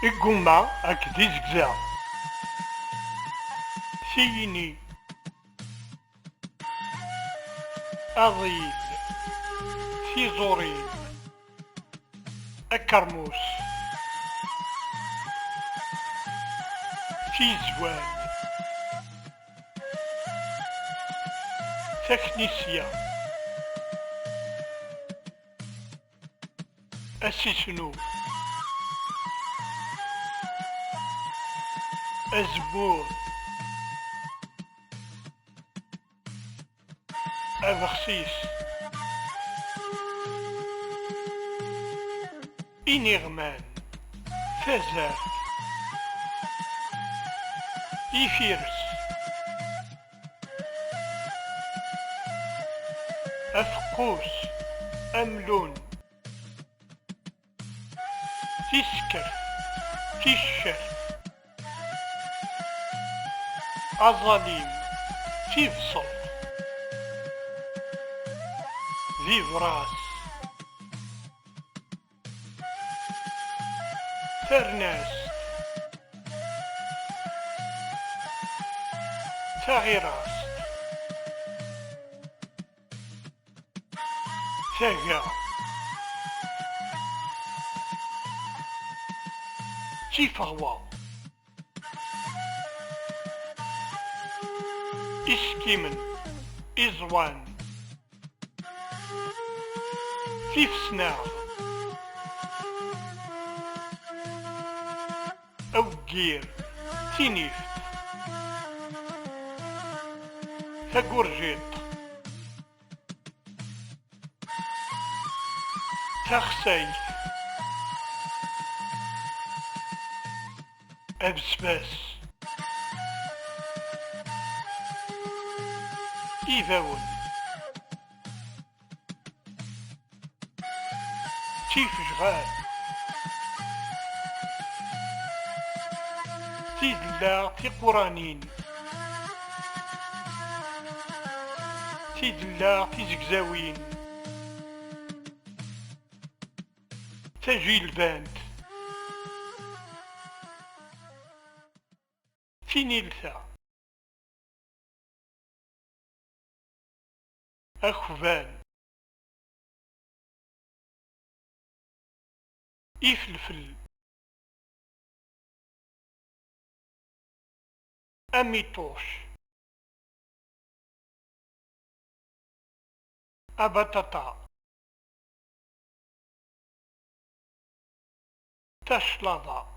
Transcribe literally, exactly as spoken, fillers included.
Igumma akked izegza. Tiyini. Aḍil. Tiẓurin. Akermus. Tizwal. Taknisya. Asisnu. Azemmur. Abexsis. Iniɣman. Tazart. Ifires. Afeqqus. Amlun. Tiskert. Ticcert. Aẓalim. Tibṣelt. Bibras. Tarnast. Taɣirast. Taga. Tifeɣwa. Isekkimen. Iẓwan. Tifesnaɣ. Aweggir. Tinift. Tagurjiṭ. Taxsayt. Abesbas. Ibawen. Tifejɣal. Tidella tiquranin. Tidella tizegzawin. Tajilbant. Tinilta. Akban. Ifelfel. Amiṭuc. Abatata. Taclaḍa.